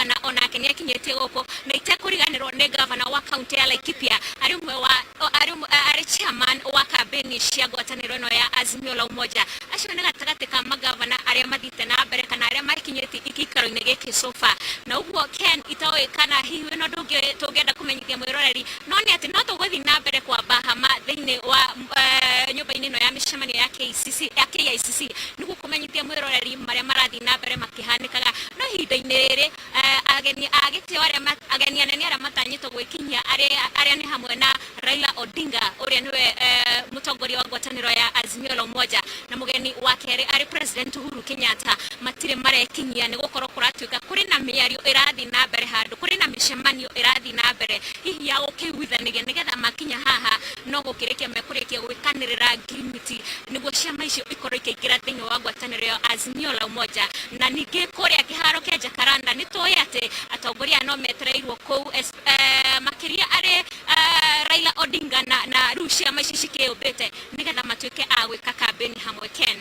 gavana onake nĩ akinyĩtie gũkũ, na itekũriganĩrwo nĩ gavana wa kaunti ya Laikipia arĩ ũmwe wa arĩ ũmwe- arĩ chairman wa kambĩni cia ngwatanĩro ĩno ya Azimio la Umoja. Acio nĩ gatagatĩ ka magavana arĩa mathiĩte na mbere kana arĩa makinyĩtie gĩikaro-inĩ gĩkĩ so far. Na ũguo Ken, itoĩ kana hihi wĩna ũndũ ũngĩ tũngĩenda kũmenyithia mwĩroreri, no nĩ atĩ no tũgũthiĩ na mbere kwamba hama thĩinĩ wa nyũmba-inĩ ĩno ya mĩcemanio ya KCC, ya KICC nĩguo kũmenyithia mwĩroreri marĩa marathiĩ na mbere makĩhanĩkaga. No ihinda-inĩ rĩrĩ ageni a gĩtĩo arĩa ageni anene arĩa matanyĩtwo gwĩkinyia arĩa nĩ hamwe na Raila Odinga ũrĩa nĩwe mũtongoria wa ngwatanĩro ya Azimio la Umoja na mũgeni wa kerĩ arĩ President Uhuru Kenyatta matirĩ marekinyia nĩ gũkorwo kũratuĩka kũrĩ na mĩario ĩrathiĩ na mbere handũ kũrĩ na mĩcemanio ĩrathiĩ na mbere hihi ya gũkĩiguithanĩria nĩgetha makinya haha no gũkĩrĩkia mekũrĩkia gwĩkanĩrĩra ngirimiti nĩguo ciama icio ikorwo ikĩingĩra thĩinĩ wa ngwatanĩro ya Azimio la Umoja. Na ningĩ kũrĩa kĩharo kĩa Jacaranda nĩ tũĩ atĩ atongoria aya no metereirwo kũu makĩria arĩ Raila Odinga na rĩu ciama ici cikĩyũmbĩte nĩgetha matuĩke a gwĩka kambĩni hamwe. Ken.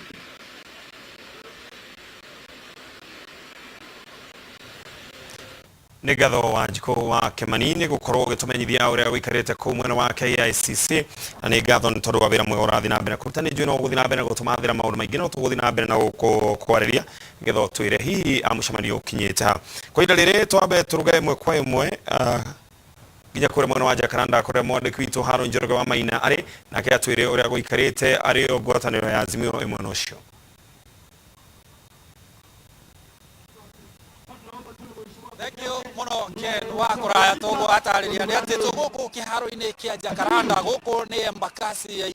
Nĩ ngatho Wanjikũ wa Kĩmani nĩ gũkorwo ũgĩtũmenyithia ũrĩa gũikarĩte kũu mwena wa KICC, na nĩ ngatho nĩ tondũ wa wĩra mwega ũrathiĩ na mbere kũruta. Nĩ njũĩ no ũgũthiĩ na mbere gũtũmathĩra maũndũ maingĩ, no tũgũthiĩ na mbere na gũkwarĩria nĩgetha ũtwĩre hihi mũcemanio ũkinyĩte ha. Kwa ihinda rĩrĩ twambe tũruge ĩmwe kwa ĩmwe nginya kũrĩa mwena wa Jacaranda kũrĩa mwandĩki witũ Haron Njoroge wa Maina arĩ, nake atwĩre ũrĩa gũikarĩte arĩ o ngwatanĩro ya Azimio ĩ mwena ũcio. Thengiũ mũno Ken wa kũraya toguo atarĩria nĩ atĩ twĩ gũkũ kĩharo-inĩ kĩa Jacaranda, gũkũ nĩ Embakasi ya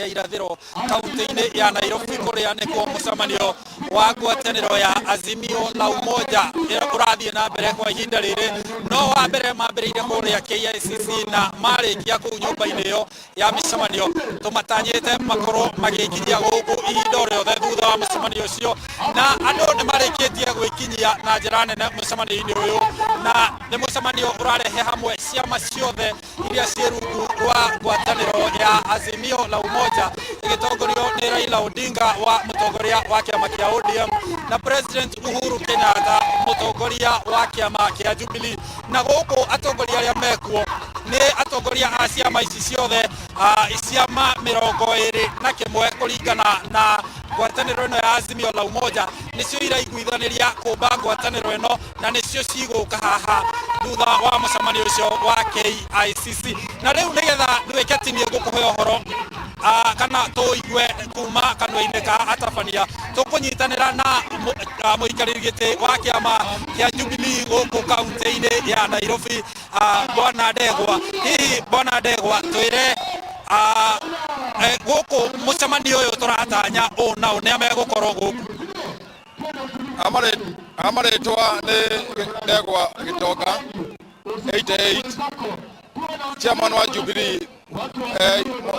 irathĩro kaunti-inĩ ya Nairobi, kũrĩa nĩkuo mũcemanio wa ngwatanĩro ya Azimio la Umoja ũrathiĩ na mbere kwa ihinda rĩrĩ. No wa mbere mambĩrĩire kũrĩa KICC na marĩkia kũu nyũmba-inĩ ĩyo ya mĩcemanio. Tũmatanyĩte makorwo magĩkinyia gũkũ ihinda o rĩothe thutha wa mũcemanio ũcio, na andũ nĩ marĩkĩtie gwĩkinyia na njĩra nene mũcemanio-inĩ ũyũ, na nĩ mũcemanio ũrarehe hamwe ciama ciothe iria ciĩ rungu rwa ngwatanĩro ya Azimio la Umoja ĩgĩtongorio nĩ Raila Odinga wa mũtongoria wa kĩama kĩa ODM na President Uhuru Kenyatta mũtongoria wa kĩama kĩa Jubilee. Na gũkũ atongoria arĩa mekuo nĩ atongoria a ciama ici ciothe, ciama 21 kũringana na ngwatanĩro ĩno ya Azimio la Umoja, nĩcio iraiguithanĩria kũmba ngwatanĩro ĩno na nĩcio cigũka haha thutha wa mũcemanio ũcio wa KICC. Na rĩu nĩgetha nduĩke ti niĩ ngũkũhe ũhoro kana tũigue kuma kanua-inĩ ka atabania, tũkũnyitanĩra na mũikarĩri gĩtĩ wa kĩama kĩa Jubilee gũkũ kaunti-inĩ ya Nairobi, Bwana Ndegwa. Hihi Bwana Ndegwa, twĩre gũkũ mũcemanio ũyũ tũratanya ũũ na ũũ nĩa megũkorwo gũkũ? Amarĩtwa nĩ Ndegwa Gĩtonga 88, chairman wa Jubilee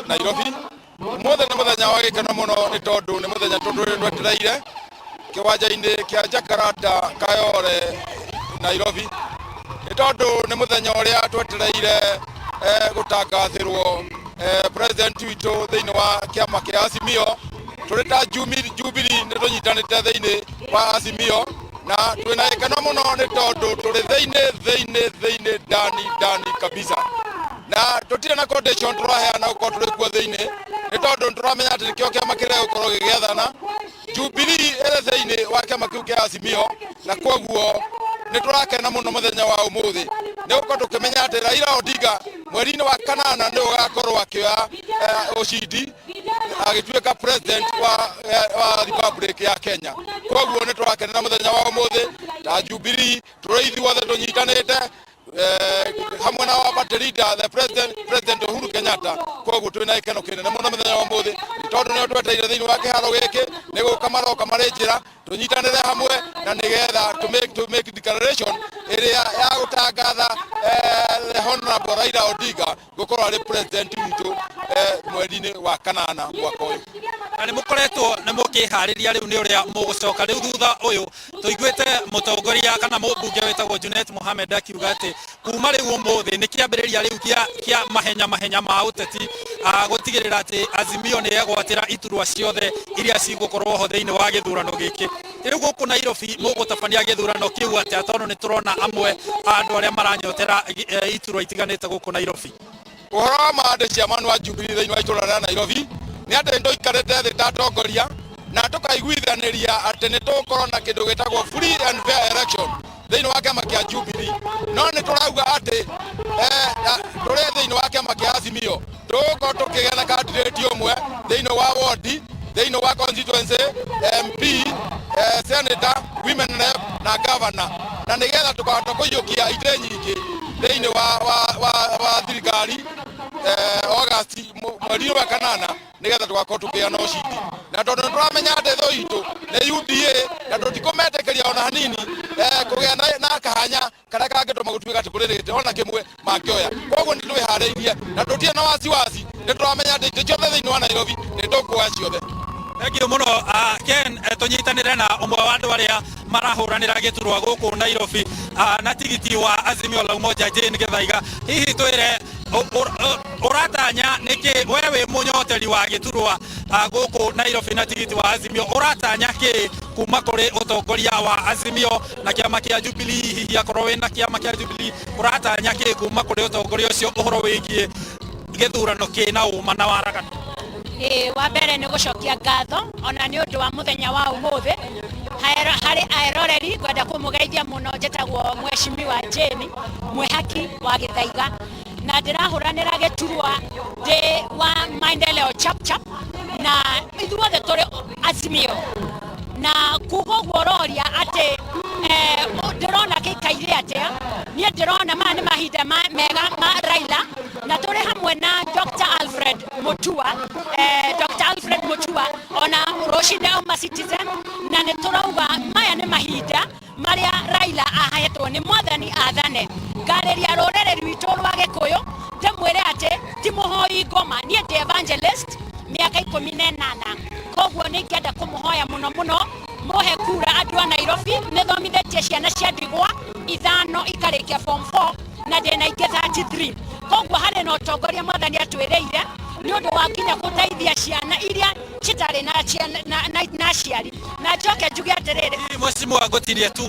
Nairobi. Ũmũthĩ nĩ mũthenya wa gĩkeno mũno nĩ tondũ nĩ mũthenya tũndũ twetereire kĩwanja-inĩ kĩa Jacaranda Kayole Nairobi, nĩ tondũ nĩ mũthenya ũrĩa twetereire gũtangathĩrwo president witũ thĩinĩ wa kĩama kĩa Azimio. Tũrĩ ta Jubilee nĩ tũnyitanĩte thĩinĩ wa Azimio na twĩna gĩkeno mũno nĩ tondũ tũrĩ thĩinĩ thĩinĩ thĩinĩ ndani ndani kabisa, na tũtirĩ na condition tũraheana gũkorwo tũrĩ kuo thĩinĩ nĩ tondũ nĩ tũramenya atĩ nĩkĩo kĩama kĩrĩa gĩgũkorwo gĩgĩathana. Jubilee ĩrĩ thĩinĩ wa kĩama kĩu kĩa Azimio, na koguo nĩ tũrakena mũno mũthenya wa ũmũthĩ nĩ gũkorwo tũkĩmenya atĩ Raila Odinga mweri-inĩ wa kanana nĩ ũgakorwo akĩoya ũcindi agĩtuĩka president wa Republic ya Kenya. Koguo nĩ tũrakenera mũthenya wa ũmũthĩ ta Jubilee, tũrĩ ithuothe tũnyitanĩte hamwe na wa party leader, the president, President Uhuru Kenyatta. Koguo twĩna gĩkeno kĩnene mũno mũthenya wa ũmũthĩ nĩ tondũ nĩo twetereire thĩinĩ wa kĩharo gĩkĩ nĩ gũka maroka marĩ njĩra tũnyitanĩre hamwe na nĩgetha to make declaration ĩrĩa ya gũtangatha the Honorable Raila Odinga gũkorwo arĩ president witũ mweri-inĩ wa kanana mwaka ũyũ. Na nĩ mũkoretwo nĩ mũkĩharĩria rĩu nĩ ũrĩa mũgũcoka rĩu thutha ũyũ tũiguĩte mũtongoria kana mũmbunge wĩtagwo Junet Mohamed akiuga atĩ Kuma rĩu ũmũthĩ nĩ kĩambĩrĩria rĩu kĩa mahenya mahenya ma ũteti, gũtigĩrĩra atĩ Azimio nĩ yegwatĩra iturwa ciothe iria cigũkorwo ho thĩinĩ wa gĩthurano gĩkĩ. Rĩu gũkũ Nairobi mũgũtabania gĩthurano kĩu atĩa, tondũ nĩ tũrona amwe a andũ arĩa maranyotera iturwa itiganĩte gũkũ Nairobi? Ũhoro wa ma, ndĩ chairman wa Jubilee thĩinĩ wa itũra rĩa Nairobi, nĩ atĩ nĩtũikarĩte thĩ ta atongoria na tũkaiguithanĩria atĩ nĩ tũgũkorwo na kĩndũ gĩtagwo free and fair election thĩinĩ wa kĩama kĩa Jubilee. No nĩ tũrauga atĩ tũrĩ thĩinĩ wa kĩama kĩa Azimio tũgũkorwo tũkĩgĩa na candidate ũmwe thĩinĩ wa wodi, thĩinĩ wa constituency, MP, senator, women rep na governor, na nĩgetha tũkahota kũiyũkia itĩ nyingĩ thĩinĩ wa thirikari August, mweri wa kanana, nĩgetha tũgakorwo tũkĩgĩa na ũcindi. Na tondũ nĩ tũramenya atĩ thũ itũ nĩ UDA na tũtikũmetĩkĩria ona hanini kũgĩa na kahanya karĩa kangĩtũma gũtuĩka atĩ kũrĩ gĩtĩ ona kĩmwe mangĩoya. Koguo nĩ twĩharĩirie na tũtirĩ na wasiwasi, nĩ tũramenya atĩ itĩ ciothe thĩinĩ wa Nairobi nĩ tũkuoya ciothe. Thank you mũno, Ken. Tũnyitanĩre na ũmwe wa andũ arĩa marahũranĩra gĩturwa gũkũ Nairobi na tigiti wa Azimio la Umoja, Jane Gĩthaiga. Hihi twĩre ũratanya nĩkĩ, we wĩ mũnyoteri wa gĩturwa gũkũ Nairobi na tigiti wa Azimio, ũratanya kĩ kuma kũrĩ ũtongoria wa Azimio na kĩama kĩa Jubilee? Hihi akorwo wĩna kĩama kĩa Jubilee, ũratanya kĩ kuma kũrĩ ũtongoria ũcio ũhoro wĩgiĩ gĩthurano kĩna ũma na waraganu? Ĩĩ, wa mbere nĩ gũcokia ngatho ona nĩ ũndũ wa mũthenya wa ũmũthĩ. Harĩ aeroreri, ngwenda kũmũgeithia mũno. Njĩtagwo Mheshimiwa Jane Mwĩhaki wa Gĩthaiga na ndĩrahũranĩra gĩturwa ndĩ wa Maendeleo Chap Chap, na ithuothe tũrĩ Azimio. Na kuga ũguo ũroria atĩ ndĩrona gĩikaire atĩa, niĩ ndĩrona maya nĩ mahinda mega ma Raila, na tũrĩ hamwe na Dr. Alfred Mutua, Dr. Alfred Mutua ona rũcinĩ auma Citizen, na nĩ tũrauga maya nĩ mahinda marĩa Raila ahetwo nĩ mwathani athane. Ngarĩria rũrĩrĩ rwitũ rwa Gĩkũyũ, ndĩmwĩre atĩ ti mũhoi ngoma, niĩ ndĩ evangelist mĩaka 18, koguo nĩ ingĩenda kũmũhoya mũno mũno mũhe kura andũ a Nairobi. Nĩ thomithĩtie ciana cia ndigwa ithano ikarĩkia form 4 na ndĩna ingĩ 33, koguo harĩ na ũtongoria mwathani atwĩrĩire nĩ ũndũ wa nginya gũteithia ciana iria citarĩ na aciari. Na njoke njuge atĩrĩrĩ, Mheshimiwa, ngũtirie tu,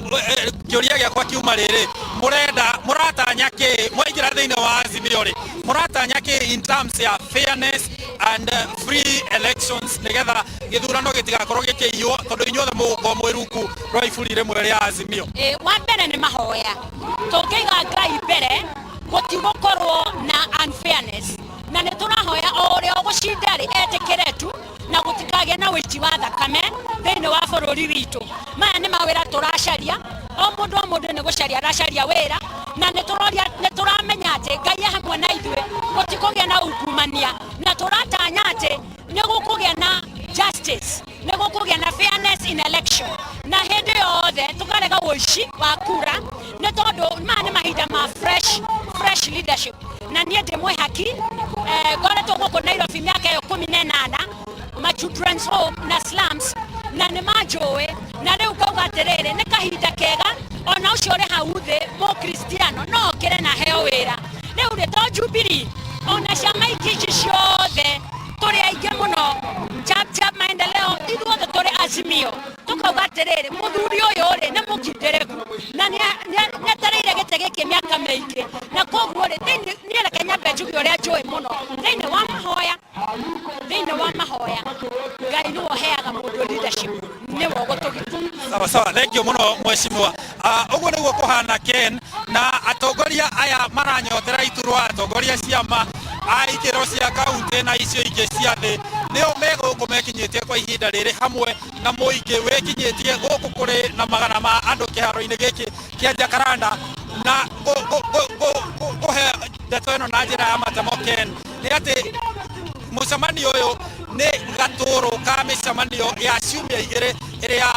kĩũria gĩakwa kiuma rĩrĩ: mũrenda, mũratanya kĩ mwaingĩra thĩinĩ wa Azimio rĩ? Mũratanya kĩ in terms ya fairness and free elections, nĩgetha gĩthurano gĩtigakorwo gĩkĩiywo, tondũ inyuothe mũgũkorwo mwĩ rungu rwa iburi rĩmwe rĩa Azimio? Ĩ, wa mbere nĩ mahoya. Tũngĩiga Ngai mbere, gũtigũkorwo na unfairness, na nĩ tũrahoya o ũrĩa ũgũcinda rĩ etĩkĩre tu, na gũtikagĩe na ũiti wa thakame thĩinĩ wa bũrũri witũ. Maya nĩ mawĩra tũracaria, o mũndũ o mũndũ nĩ gũcaria aracaria wĩra, na nĩ tũroria, nĩ tũramenya atĩ Ngai e hamwe na ithuĩ, gũtikũgĩa na ungumania, na tũratanya atĩ nĩ gũkũgĩa na justice, nĩ gũkũgĩa na fairness in election, na hĩndĩ yothe tũkarega ũici wa kura, nĩ tondũ maya nĩ mahinda ma fresh leadership. Na niĩ ndĩ mwĩhaki, ngoretwo gũkũ Nairobi mĩaka ĩyo 18, ma children's home na slums, na nĩ manjũĩ. Na rĩu ngauga atĩrĩrĩ, nĩ kahinda kega ona ũcio ũrĩ hau thĩ mũkristiano no okĩre na heo wĩra. Rĩu rĩ, to Jubilee, ona ciama ingĩ ici ciothe tũrĩ aingĩ mũno, Chap Chap, Maendeleo, ithuothe tũrĩ Azimio. Tũkauga atĩrĩrĩ, mũthuri ũyũ rĩ nĩ mũkindĩrĩku na nĩ etereire gĩtĩ gĩkĩ mĩaka mĩingĩ, na koguo rĩ, niĩ reke nyambe njuge ũrĩa njũĩ mũno thĩinĩ wa mahoya. Thĩinĩ wa mahoya, Ngai nĩwe ũheaga mũndũ leadership, nĩwe ũgũtũgita. Sawa sawa, thank you mũno mheshimiwa. Ũguo nĩguo kũhana, Ken, na atongoria aya maranyotera iturwa, atongoria ciama a ikĩro cia kaunti na icio ingĩ cia thĩ, nĩo me gũkũ mekinyĩtie kwa ihinda rĩrĩ, hamwe na mũingĩ wĩkinyĩtie gũkũ kũrĩ na magana ma andũ kĩharo-inĩ gĩkĩ kĩa Jacaranda. Na ngũhe ndeto ĩno na njĩra ya matemo, Ken, nĩ atĩ mũcemanio ũyũ nĩ gatũrũ ka mĩcemanio ya ciumia 2 ĩrĩa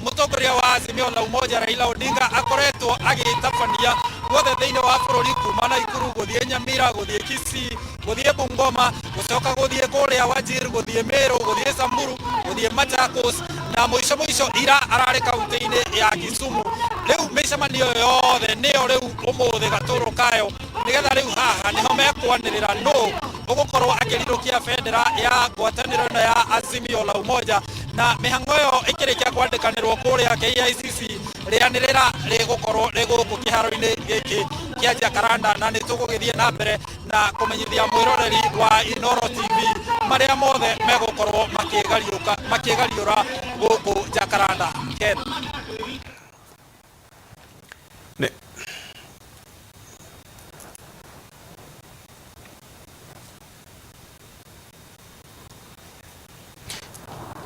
mũtongoria wa Azimio la Umoja Raila Odinga akoretwo agĩtabania guothe thĩinĩ wa bũrũri, kuma Naikuru gũthiĩ Nyamira, gũthiĩ Kisii, gũthiĩ Bungoma, gũcoka gũthiĩ kũrĩa Wajir, gũthiĩ Meru, gũthiĩ Samburu, gũthiĩ Machakos. Na mũico mũico ira ararĩ kaunti-inĩ ya Kisumu. Rĩu mĩcemanio yothe nĩyo rĩu ũmũthĩ gatũrũ kayo, nĩgetha rĩu haha nĩho mekwanĩrĩra nũ ũgũkorwo akĩrirũkia bendera ya ngwatanĩro ĩno ya Azimio la Umoja. Na mĩhang'o ĩyo ĩkĩrĩkia kwandĩkanĩrwo kũrĩa KICC, rĩanĩrĩra rĩgũkorwo rĩ gũkũ kĩharo-inĩ gĩkĩ kĩa Jacaranda, na nĩ tũgũgĩthiĩ na mbere na kũmenyithia mwĩroreri wa Inoro TV marĩa mothe megũkorwo makĩgariũra gũkũ Jacaranda. Ken.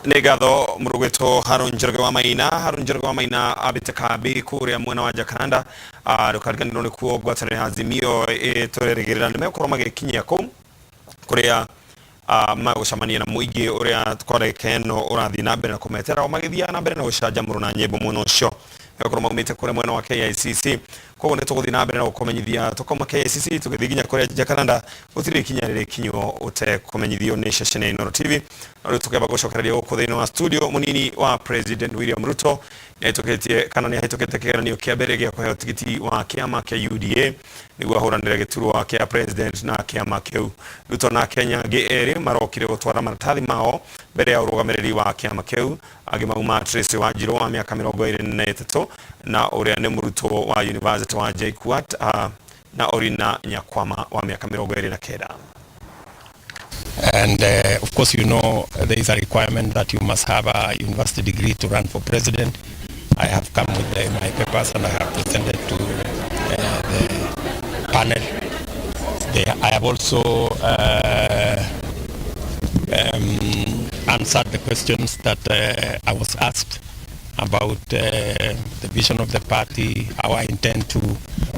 Nĩ ngatho mũrũgwĩtwo Harun Njoroge wa Maina. Harun Njoroge wa Maina ambĩte kambi kũrĩa mwena wa Jacaranda. Ndũkariganĩrwo nĩkuo ngwatanĩro ya Azimio ĩtũrerĩgĩrĩra nĩ megũkorwo magĩkinyia kũu kũrĩa magũcemania na mũingĩ ũrĩa kwa ndagĩka ĩno ũrathiĩ na mbere na kũmetera o magĩthiaga na mbere na gũcanjamũrwo na nyĩmbo mwena ũcio megũkorwo maumĩte kũrĩa mwena wa KICC. Koguo nĩ tũgũthiĩ na mbere na gũkũmenyithia tũkauma KICC tũgĩthiĩ nginya kũrĩa Jacaranda, gũtirĩ ikinya rĩrĩkinywo ũtekũmenyithio nĩ ceceni ya Inooro TV. No rĩu tũkĩamba gũcokereria gũkũ thĩinĩ wa studio, mũnini wa President William Ruto nĩahĩtũkĩtie kana nĩahĩtũkĩte kĩgeranio kĩa mbere gĩa kũheo tigiti wa kĩama kĩa UDA nĩguo ahũranĩre gĩturwa kĩa president na kĩama kĩu. Ruto na Kenya angĩ erĩ marokire gũtwara maratathi mao mbere ya ũrũgamĩrĩri wa kĩama kĩu. Angĩ mauma Tracy Wanjiru wa mĩaka 23 na ũrĩa nĩ mũrutwo wa University wa JKUAT, na Orina Nyakwama wa mĩaka 29. And of course, you know, there is a requirement that you must have a university degree to run for president. I have come with my papers and I have presented to the panel. I have also answered the questions that I was asked about the vision of the party, how I intend to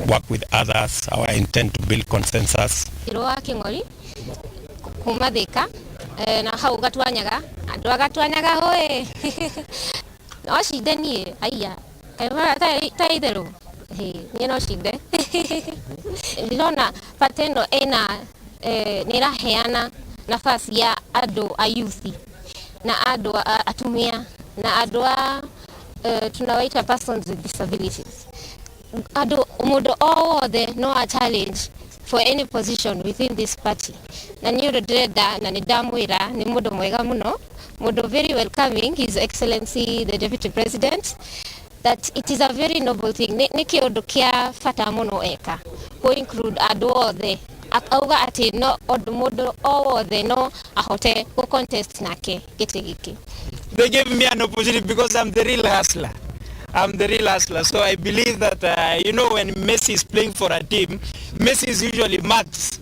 work with others, how I intend to build consensus. Wa King'ori kuma Thika, na hau Gatwanyaga, andũ a Gatwanyaga hoe no cinde niĩ aiya kaĩ ta itherũ niĩ no cinde. Ndĩrona party ĩno ĩna nĩ ĩraheana nafasi ya andũ a youth na andũ a atumia na andũ a tunawaita persons with disabilities. Andũ mũndũ o wothe no a challenge for any position within this party, na nĩ ũndũ ndĩrenda na nĩ ndamwĩra nĩ mũndũ mwega mũno, mũndũ very welcoming, His Excellency the Deputy President, that it is a very noble thing. Nĩ kĩũndũ kĩa bata mũno eka kũ include andũ othe, auga atĩ no mũndũ o wothe no ahote gũ contest nake gĩtĩ gĩkĩ. They gave me an opportunity because I'm the real hustler. I'm the real hustler. So I believe that, you know, when Messi is playing for a team, Messi is usually marked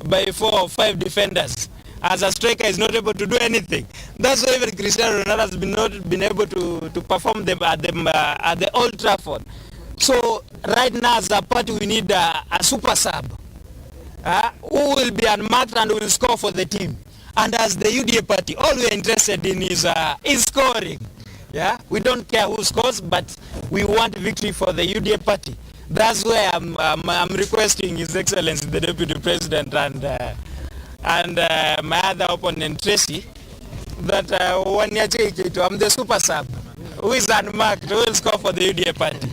by 4 or 5 defenders. As a striker, he's not able to do anything. That's why even Cristiano Ronaldo has not been able to perform them at the Old Trafford. So right now, as a party, we need a super sub who will be unmarked and will score for the team. And as the UDA party, all we are interested in is scoring. Yeah, we don't care who scores, but we want victory for the UDA party. That's why I'm requesting His Excellency the Deputy President and my other opponent Tracy that I'm the super sub who is unmarked, who will score for the UDA party.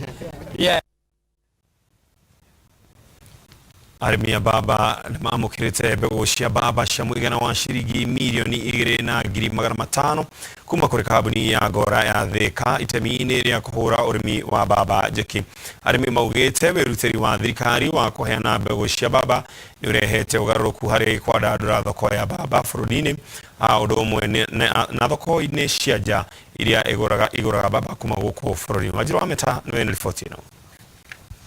Yeah. Arĩmi a mbamba nĩmamũkĩrĩte mbegũ cia mbamba cia mũigana wa ciringi 2,500,000 kuma kũrĩ kambuni ya Ngora ya Thika itemi-inĩ rĩa kũhũra ũrĩmi wa mbamba njeki. Arĩmi maugĩte wĩrutĩri wa thirikari wa kũheana mbegũ cia mbamba nĩ ũrehete ũgarũrũku harĩ kwandandũra thoko ya mbamba bũrũri-inĩ, ũndũ ũmwe na thoko-inĩ cia nja iria igũraga mbamba kuma gũkũ bũrũri-inĩ. Wanjiru wa Meta nĩwe na riboti ĩno.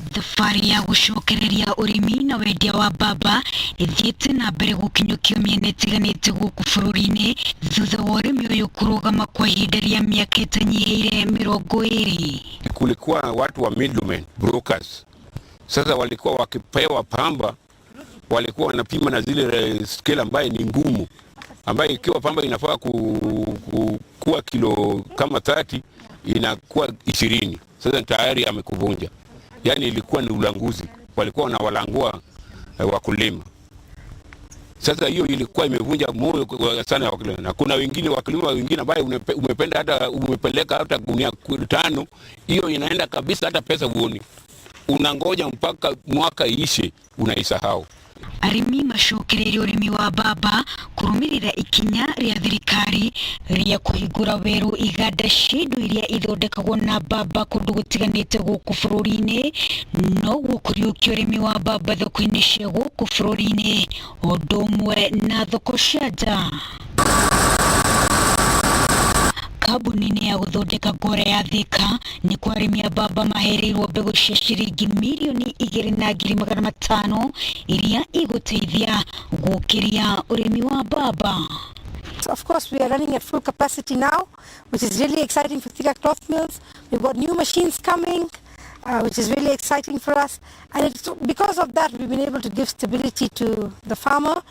Thabarĩ ya gũcokereria ũrĩmi na wendia wa mbamba ĩthiĩte na mbere gũkinyũkio mĩena ĩtiganĩte gũkũ bũrũri-inĩ thutha wa ũrĩmi ũyũ kũrũgama kwa ihinda rĩa mĩaka ĩtanyihĩire 20. Kulikuwa watu wa middlemen brokers, sasa walikuwa wakipewa pamba, walikuwa wanapima na zile scale ambaye ni ngumu, ambaye ikiwa pamba inafaa kuwa kilo kama 30 inakuwa 20. Sasa tayari amekuvunja. Yani ilikuwa ni ulanguzi, walikuwa wanawalangua wakulima. Sasa hiyo ilikuwa imevunja moyo sana ya wakulima, na kuna wengine wakulima wengine ambaye umependa hata umepeleka hata gunia 5, hiyo inaenda kabisa, hata pesa huoni, unangoja mpaka mwaka iishe, unaisahau. Arĩmi macokereirie ũrĩmi wa mbamba kũrũmĩrĩra ikinya rĩa thirikari rĩa kũhingũra werũ iganda cia indo iria ithondekagwo na mbamba kũndũ gũtiganĩte gũkũ bũrũri-inĩ, noguo kũriũkia ũrĩmi wa mbamba thoko-inĩ cia gũkũ bũrũri-inĩ o ũndũ ũmwe na thoko cia nja. Kambuni-inĩ ya gũthondeka ngora ya Thika nĩkuo arĩmi a mbamba mahereirwo mbegũ cia ciringi 2,500,000 iria igũteithia gũkĩria ũrĩmi wa mbamba. So of course we are running at full capacity now, which is really exciting for Thika Cloth Mills. We've got new machines coming, which is really exciting for us. And it's because of that we've been able to give stability to the farmer.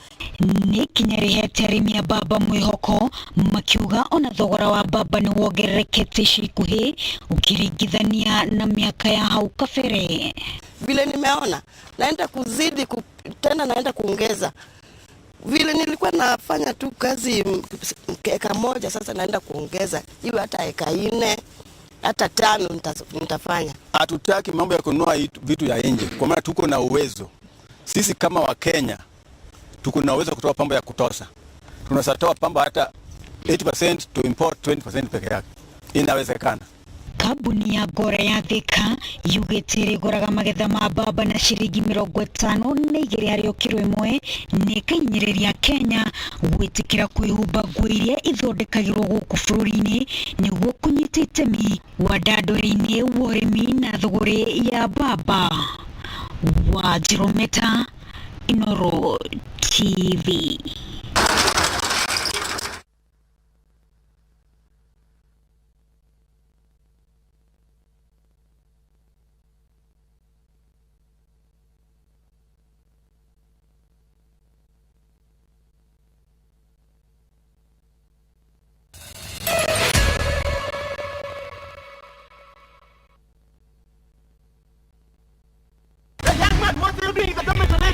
Nĩ ikinya rĩhete arĩmi a mbamba mwĩhoko, makiuga ona thogora wa mbamba nĩ wongererekete ica ikuhĩ ũkĩringithania na miaka ya hau kabere. Vile nimeona naenda kuzidi tena naenda kuongeza vile nilikuwa nafanya tu kazi eka 1, sasa naenda kuongeza iwe hata eka 4 hata 5 nitafanya. Hatutaki mambo ya kununua vitu ya nje, kwa maana tuko na uwezo sisi kama Wakenya, tuko na uwezo kutoa pamba ya kutosha. Tunaweza toa pamba hata 80% to import 20% peke yake, inawezekana. Kambuni ya ngora ya Thika yugĩte ĩrĩgũraga magetha ma mbamba na ciringi 52 harĩ o kiro 1, na ĩkahinyĩrĩria Kenya gwĩtĩkĩra kwĩhumba nguo iria ithondekagĩrwo gũkũ bũrũri-inĩ nĩguo kũnyita itemi wandandũri-inĩ wa ũrĩmi na thũgũrĩ ya mbamba. Wanjirũ Meta, Inooro TV.